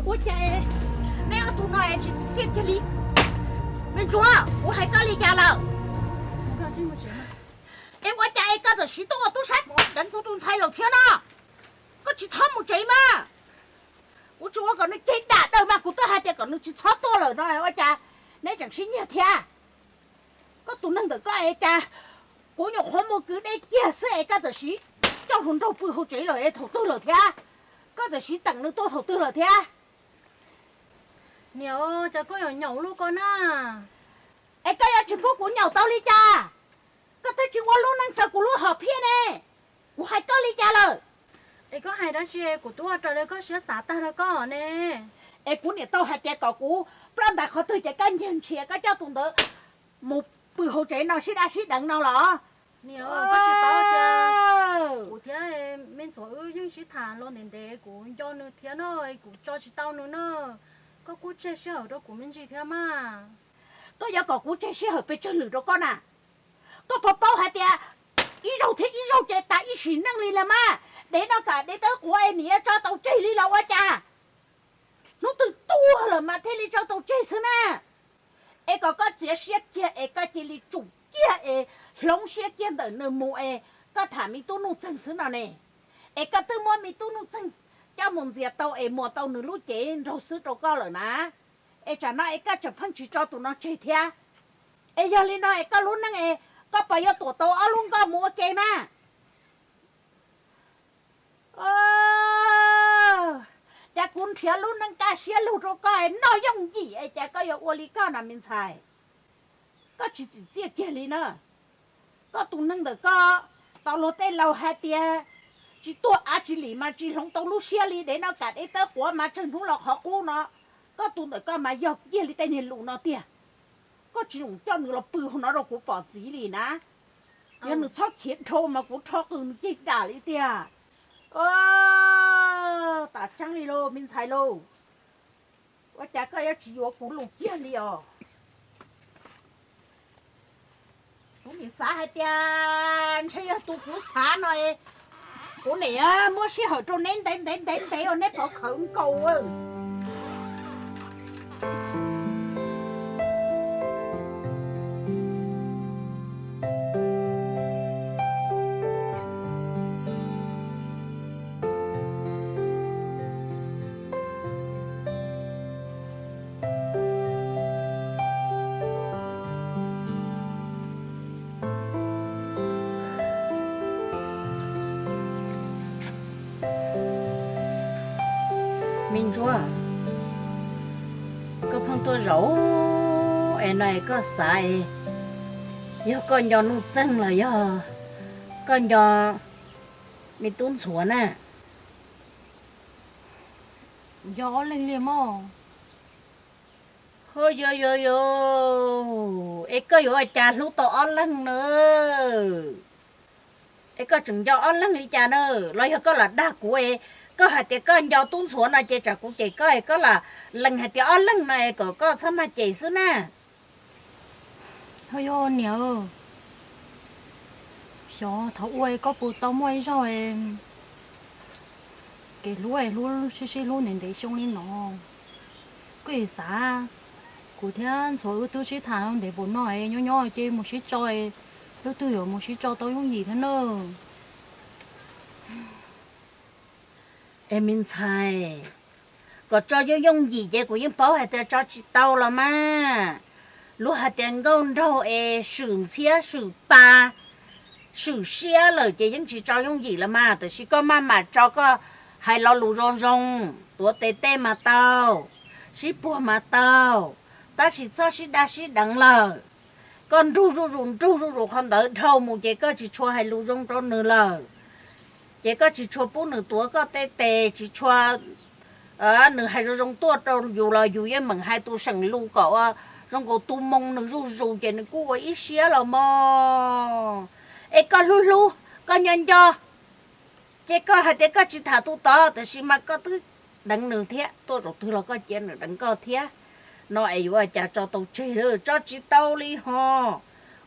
Ua cas neb ob tug no es tsis txiaj kiag li? Me ntsuav, kuv hais koj li cas lawm? Es ua cas es koj txawm siv tuaj ua tub sab deev kuv tus ntxhais lawm thiab no? Koj tsis txhob mus tsev mas. Kuv tsis ua kom nws ceg dam daws mas kuv twb hais tias kom nws tsis txhob tuaj lawm no ua cas neb tseem sib nyiag thiab? Koj tus neeg ntawm koj es cas kuv nyuam qhuav mus kwv dej kiag xwb es koj txawm siv coj hluas nraug pw hauv tsev lawm es thaum twg lawm thiab? Koj txawm siv teem nws tuaj thaum twg lawm thiab? Niam, cas koj yuav nyaum luaj koj na? Es koj yuav tsis pub kuv nyaum tau li cas? Koj twb tsis ua lub neej raws kuv lub hom phiaj ne. Kuv hais koj li cas lawm? Es koj hais dab tsi kuv twb ua raws li koj siab xav tag rau koj ne. Es kuv niam tau hais tias kom kuv ploj ntais qhov twg ces koj nyiag nrhiav koj coj tus ntawd mus pw hauv tsev no sib dab sib deev no los? Niam, koj tsis paub tias kuv thiab me ntxuav wb yeej sib tham los ntev ntev, kuv nco nws thiab no, kuv tso tsis tau nws na. Koj kuj tseg sij hawm rau kuv me ntsis thiab mas. Koj yuav kom kuv tseg sij hawm pes tsawg lwm rau koj na? Koj puas paub hais tias ib zaug thiab ib zaug ces tas ib sim neej li los mas. Dev noj kam dev tawb quav es nim yuav tso tau tseg li los ua cas? Hnub twg tuag lawm mas thiaj li tso tau tseg xwb na. Es kom koj txiav siab kiag es koj cia li tsum kiag es hloov siab kiag ntawm nws mus es koj tham me tub Nuj Txeeg xwb no ne. Es koj twb muab me tub Nuj Txeeg coj mus ntxias tau es muas tau nws lub cev nraug xwb rau koj lawm na. Es tsam no es koj tseem pheej tsis tso tus no tseg thiab. Es yog li no es koj lub neej es koj puas yuav tuam tau ob lub nkoj mus ua ke mas? Cas kuv nrhiav lub neej kaj siab lug rau koj noj yooj yim es cas koj yuav ua li koj na me ntxhais? Koj tsis txim txiaj kiag li na. Koj tus neeg ntawm koj, tau luag tej laus hais tias tsis tuag av tsis lim mas tsis hloov tau lub siab li, dev noj kam dev tawb quav mas tsawg hnub los qhov qub no. Koj tus ntawm koj mas yog kiag li tej niag lus no tiag. Koj tsis zoo coj nws los pw hauv no rau kuv pom txiv li na. Yog nws txhob khiav dhau mas kuv rho qws nws ceg dam li tiag. Tam tseeb li lauj me ntxhais lauj, ua cas koj yuav tsis yuav kuv lus kiag li os? Kuv nim xav hais tias ntshe yog tus kuv xav no, kuv nim muab sij hawm rau neb ntev ntev ntev ntev ua neb pov khawv nkaus. Me Ntsuab, koj pheej tuaj zaum es no es koj xav, yog koj nco Nuj Txeeg los yog koj nco me tub Ntxhuav na? Nco ob leeg li mog. Ho yuav yuav yuav, es koj yuav ua cas hlub tau ob leeg na? Es koj tseem nco ob leeg li cas na? Los yog koj lam dag kuv es koj hais tias koj nco tub Ntxhuav no ces tsam kuv cem koj es koj lam lees hais tias ob leeg no es kom koj txhob mag cem xwb na. Ho yog niam, xyov thaum ub koj puas tau muaj ib zaug kev hlub es hlub sib sib hlub ntev ntev xyoo li no. Koj xav, kuv thiab Ntxhuav wb twb sib tham ntev npaum no es nyob nyob ces mus sib tso, lub twg yuav mus sib tso tau yooj yim thiab na. Es me ntxhais, kom tso yooj yooj yim ces kuv yeej paub hais tias tso tsis tau los mas. Luag hais tias nkauj nraug es swm ntxhiab swm pa, swm siab lawm ces yeej tsis tso yooj yim los mas. Tab sis koj maj mam tso, koj hais lo lus zoo zoo, tuav tes tej mas tau, sib puag mas tau, tab sis txhob sib daj sib deev lawm. Koj nrug zuj zus nrug zuj zus qhov ntawd dhau mus ces koj tsis tshua hais lus zoo rau nws lawm. Ces koj tsis tshua pub nws tuav koj tej tes, tsis tshua, nws hais zoo zoo tuaj rau yus los yus yeej meem hais tus seem lus kom ua zoo nkaus tu moo nws zuj zus ces nws kuj ua ib siab los mog. Es koj hlub hlub, koj nco nco, ces koj hais tias koj tsis tham tus tod, tab sis mas koj twb deev nws thiab, tuaj zaum twg los koj cia nws deev koj thiab. No es yuav ua cas tso tau tseg, tso tsis tau li ho.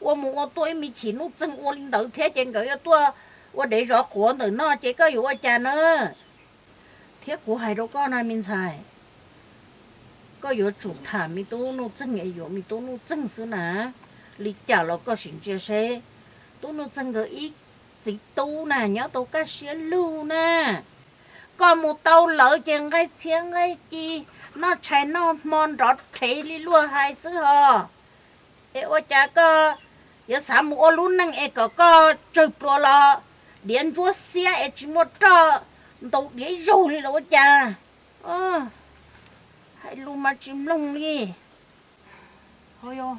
Ua mus ua tuaj ib me chim Nuj Txeeg ua li ntawd thiab ces nkawd yuav tuaj ua dev zov quav ntawm no ces koj yuav ua cas na? Thiab kuv hais rau koj na me ntxhais, Koj yuav tsum tham me tub Nuj Txeeg es yuav me tub Nuj Txeeg xwb na. Li cas los koj sim ntsia seb, tub Nuj Txeeg nkawd ib txiv tub na nyob tau kaj siab lug na. Koj mus tau lawv ces nqaij txhiab nqaij ci, noj tshais noj hmo nrov rhev li luag hais xwb hos. Es ua cas koj yuav xav mus ua lub neej es kom koj tsawg pluas los diav ntsuab xiab es tsis muaj roj ntaus diav zaug li los ua cas? Hais lus mas tsis mloog li. Hos yog,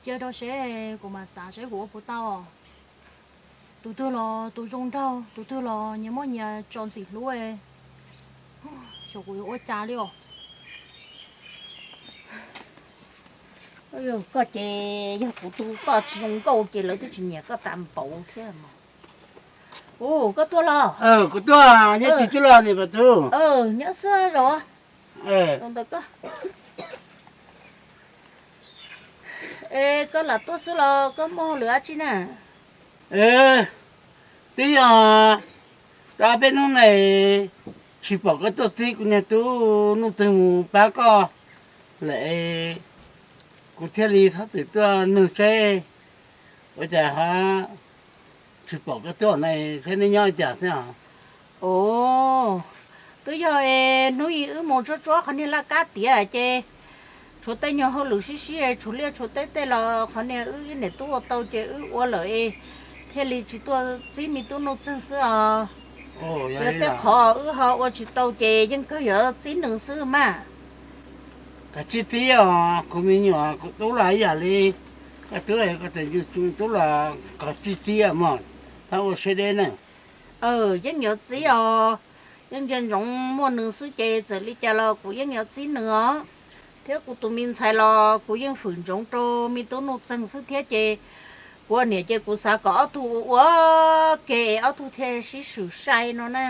cia rau seb kuv mam xav seb kuv ua puas tau. Tus twg los tus zoo nraug, tus twg los nyias muab nyias tso ntxim hlub. Xyov kuv yuav ua cas li os. Koj ces yog kuv tu koj tsis zoo nkauj ces lawv twb tsis nyiam koj tas npaum thiab mas. Ua koj tuaj los? Kuv tuaj, nyob twg tuaj los niam Pam Tug? Nyob xwb los. Ntawm koj. Es koj lam tuaj xwb los koj muaj hauj lwm dab tsi na? Twb yog tau peb hnub no tsis pom koj tuaj txib kuv niag tub Nuj Txeeg mus pab koj lawm, kuv thiaj li txhob txwm tuaj nug seb ua cas ho tsis pom koj tuaj na, saib neb nyob ua cas thiab. Os, twb yog es hnub ib wb mus tsuab tsuab qhov niag laj kab tiav ces tshuav tej nyuag hauj lwm sib sib tshuav liaj tshuav teb tej los qhov niag wb ib niam tub ua tau ces wb ua lawm es thiaj li tsis tuaj txib me tub Nuj Txeeg xwb os. Yog tej qhov wb ho ua tsis tau ces yeej kawg yuav txib nws xwb mas. Koj tsis txib os, kuv me nyuam kuv tub los ib yam li koj tub, koj tus tub los koj tsis txib mog, txhob ua siab deb na. Yeej yuav txib os, yeej ntsia ntsoov muaj nws xwb ces txawm li cas los kuv yeej yuav txib nws os. Thiab kuv tus me ntxhais los kuv yeej hwm ntsoov rau me tub Nuj Txeeg xwb thiab ces kuv ua niam ces kuv xav kom ob tug ua ua ke es ob tug thiaj sib swm sai no na.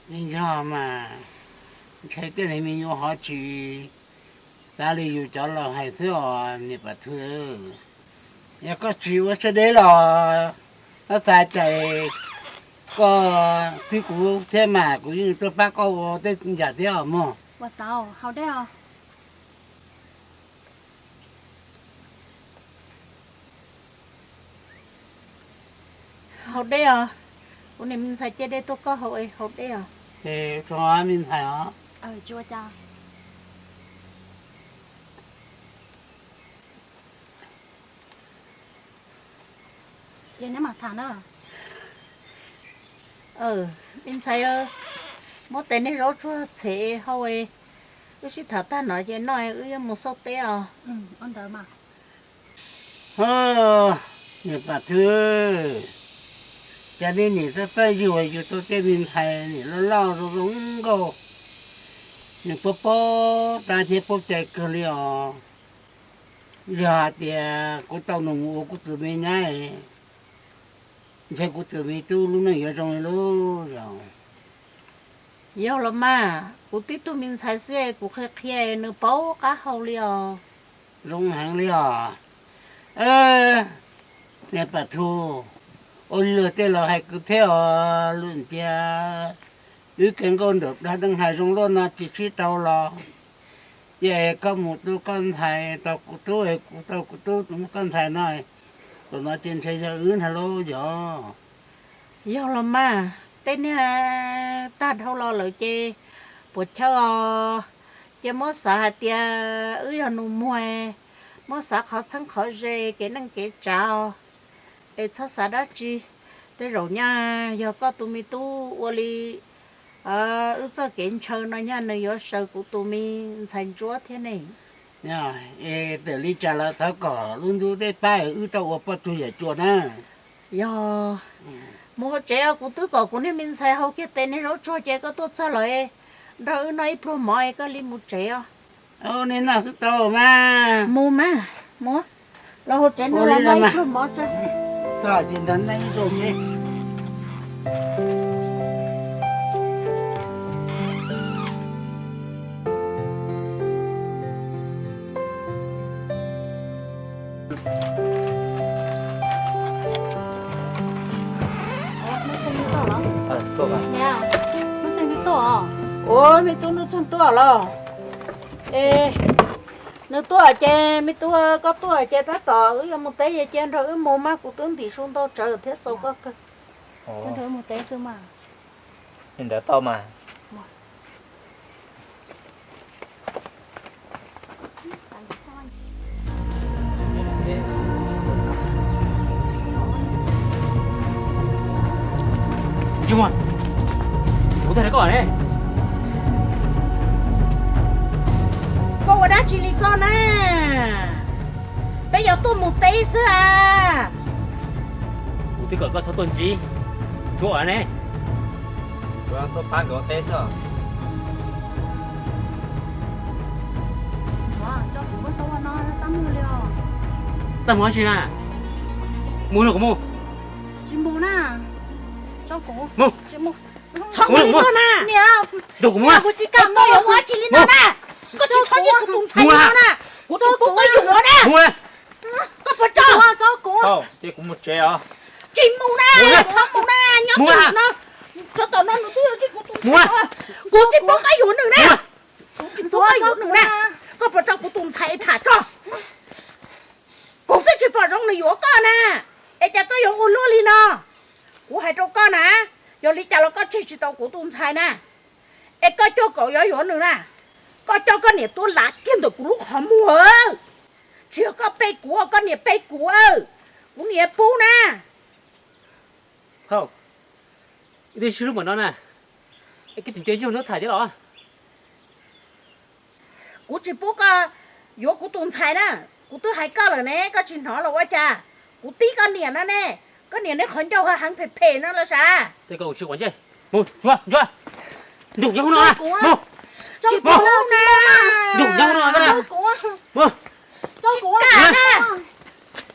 Yeej yog mas, ntshe tej niag me nyuam ho tsis xav li yus cov laus hais xwb os niam Pam Thw. Yog koj tsis ua siab deb los, no tas ces koj txib kuv thiab mas kuv yeej tuaj pab koj ua tej yam thiab os mog. Haus dej os, kuv niam me ntxhais cia dej tuaj koj haus, haus dej os. Me ntxhais os. Me ntxhais, muab tes niag zaub tsuag txhem hau, wb sib tham tag no ces noj wb yuav mus xauj teb os. Niam Pam Thw, cas nej nim txawj txawj yug yus tau tej me ntxhais nim loj loj zoo zoo nkauj, nws paub paub tab thiab paub cai kawg li os. Yog hais tias kuv tau nws mus ua kuv tus me nyab, ntshe kuv tus me tub lub neej yuav zoo li lub yog. Yog los mas, kuv tib tug me ntxhais xwb kuv qhia qhia nws paub qab hau li os. Zoo heev li os. Niam Pam Thw, ua li luag tej laus hais kwv thiab os, lus tias wb kev nkauj nraum dab deej hais zoo luaj no tsis sib tau los, ces koj mus tu koj ntxhais tau kuv tub, kuv tau kuv tub mus koj ntxhais no, tam no ces ntshe yog wb ntag lauj yog. Yog los mas, tej niag tag dhau los lawm ces puas chawj os. Ces muab xav hais tias wb yog nus muag, muab xav qhov txheeb qhov ze kev neej kev tsav os. Es txhob xav dab tsi, tej zaum nyaj yog koj tus me tub ua li wb txoj kev ntshaw no nyaj nws yuav saws kuv tus me ntxhais ntsuab thiab ne. Es txawm li cas los thov kom lub ntuj tej pab wb tau ua poj tsuag yawm tsua na. Yog, mus hauv tsev os, kuv twb kom kuv niag me ntxhais haus kiag tes niag zaub tsuag ces koj tuaj txog lawm, nrog wb noj ib pluag mov es koj li mus tsev os. Nej noj xwb tau mas. Mus mas, mus, los hauv tsev no los noj ib pluag mov tso. Ua, me tub Nuj Txeeg tuaj los? Nws tuaj ces me tub, koj tuaj ces tab tom wb yuav mus teb ces cia nrog wb mus mas, kuv twb ntim su ntau tsawv thiab txaus koj kawg. Nrog wb mus teb xwb mas. Li ntawd tau mas. Tsis muaj, kuv twb hais koj ne. Koj ua dab tsi li koj na? Peb yuav tuaj mus teb xwb a. Kuv twb kom koj txhob tuaj ntsib Ntsuab ne. Tsuav tuaj pab nkawd ua teb xwb. Txaj muag dab tsi na? Mus no kuv mus. Tsis mus na. Mus. Txhob ua li no na. Nrog kuv mus na. Kuv tsis kam mus, yuav ua dab tsi li no na? Koj tsis txhob nyiag kuv tus ntxhais li no na. Kuv tsis pub koj yuav na. Mus na. Koj puas tso? Ces kuv mus tsev os. Tsis mus na, txhob mus na, nyob tus no. Tso tom no nws twb yuav ntsib kuv tus ntxhais. Kuv tsis pub koj yuav nws na. Kuv tsis pub koj yuav nws na. Koj puas tso kuv tus ntxhais tham tso. Kuv twb tsis pom zoo nws yuav koj na, es cas koj yuav ua luaj li no? Kuv hais rau koj na, yog li cas los koj tseg tsis tau kuv tus ntxhais na. Es koj coj kaum yuav yuav nws na, koj coj koj niam tuaj lav kiag ntawm kuv lub qhov muag. Tsis yog koj pe kuv, koj niam pe kuv, kuv niam pub na. Hauj, twb sib hlub npaum no na, es koj tseem nco ntsoov hnub tham thiab los? Kuv tsis pub koj yuav kuv tus ntxhais na, kuv twb hais koj lawm ne, koj tsis hnov los ua cas? Kuv tib koj niam no ne, koj niam neb qhov ncauj heev phem phem no los sav. Mus, Ntsuab, Ntsuab, nrog nyob hauv no, mus, tsis pub na, nrog nyob hauv no, mus, mus na.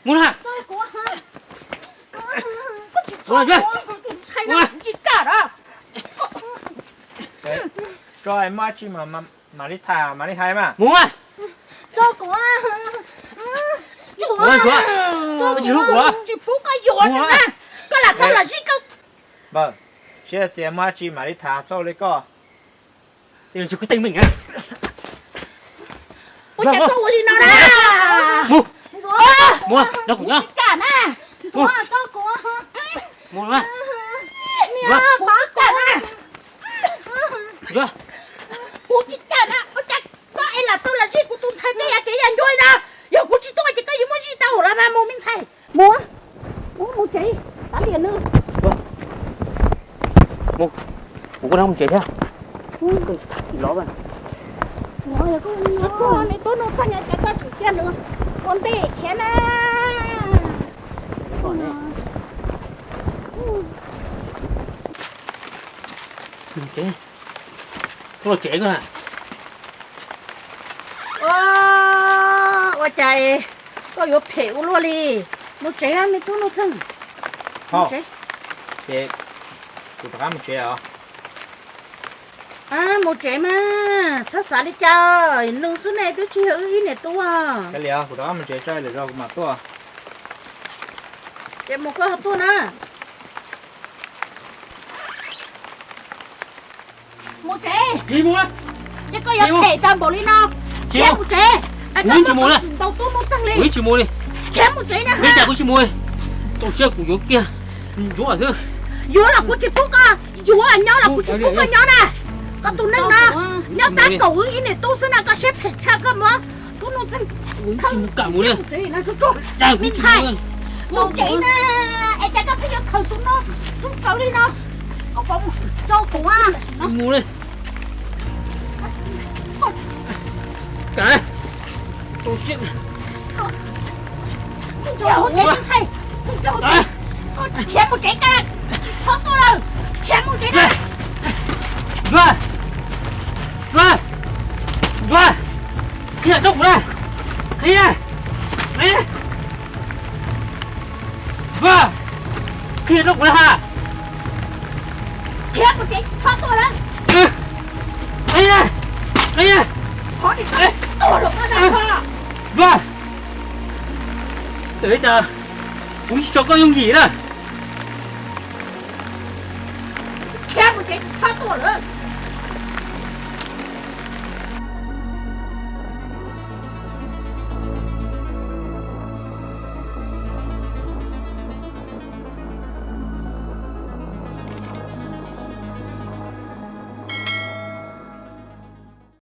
Mus na. Ntxhais no kuv tsis kam na. Tso, muaj dab tsi mam li tham mam li hais mas. Mus. Tso kuv. Ntsuab, tsis hlub kuv, tsis pub koj yuav na. Koj lam tau los zij koj. Npawg, siab txias, muaj dab tsi mam li tham, txhob ua li koj. Tsis kwv teej meej. Ua cas koj ua li no na? Mus, mus, no kuv tsis kam na. Mus, mus, kuv tsis kam na. Kuv tsis kam na, ua cas koj es lam tau los zij kuv tus ntxhais tej yam kev yam ncua li no? Yog kuv tsis tuaj ces koj yuav muab zij tau los mas mus me ntxhais. Mus, mus, mus tsev, kav liam nws. Mus, kuv kuj mus tsev thiab. Tsis los. Tsuag tsuag me tub Nuj Txeeg, cas koj tseem cia nws ua ntej thiab na. Mus tsev, txhob los tsev koj. Ua cas koj yuav phem ua luaj li? Mus tsev me tub Nuj Txeeg. Mus tsev. Ces kuv rov qab mus tsev os. Mus tsev mas txhob xav li cas, nws xwb ne, twb tsis yog wb ib niam tub. Kav liam, kuv rov qab mus tsev tso, lwm zaus kuv mam tuaj. Ces mus koj ho tuaj na. Mus tsev. Ces koj yuav phem tag npaum li no, khiav mus tsev. Kuv tsis mus li. Tub Nuj Txeeg li, kuv tsis mus li. Khiav mus tsev na. Li cas kuv tsis mus li. Txaus siab kuv yuav kiag Ntsuab xwb. Yuav los kuv tsis pub koj yuav, nyob los kuv tsis pub koj nyob na. Koj tus neeg no nyob tab kaum wb ib niam tub xwb na, koj siab phem tshaj koj mas. Tub Nuj Txeeg, mus tsev na, mus tsev na, es cas koj pheej yuav khaws tus no rub rawv li no? Koj puas mus tso kuv a? Mus li. Khiav mus tsev, khiav mus tsev, tsis txhob tuaj lawm, khiav mus tsev na. Ntsuab, Ntsuab, Ntsuab, qhia rau kuv na, qhia, qhia, Ntsuab, qhia rau kuv na ha. Khiav mus tsev, tsis txhob tuaj lawm. Qhia, qhia, Ntsuab, txawm li cas kuv tsis tso koj yooj yim na. Khiav mus tsev, tsis txhob tuaj lawm.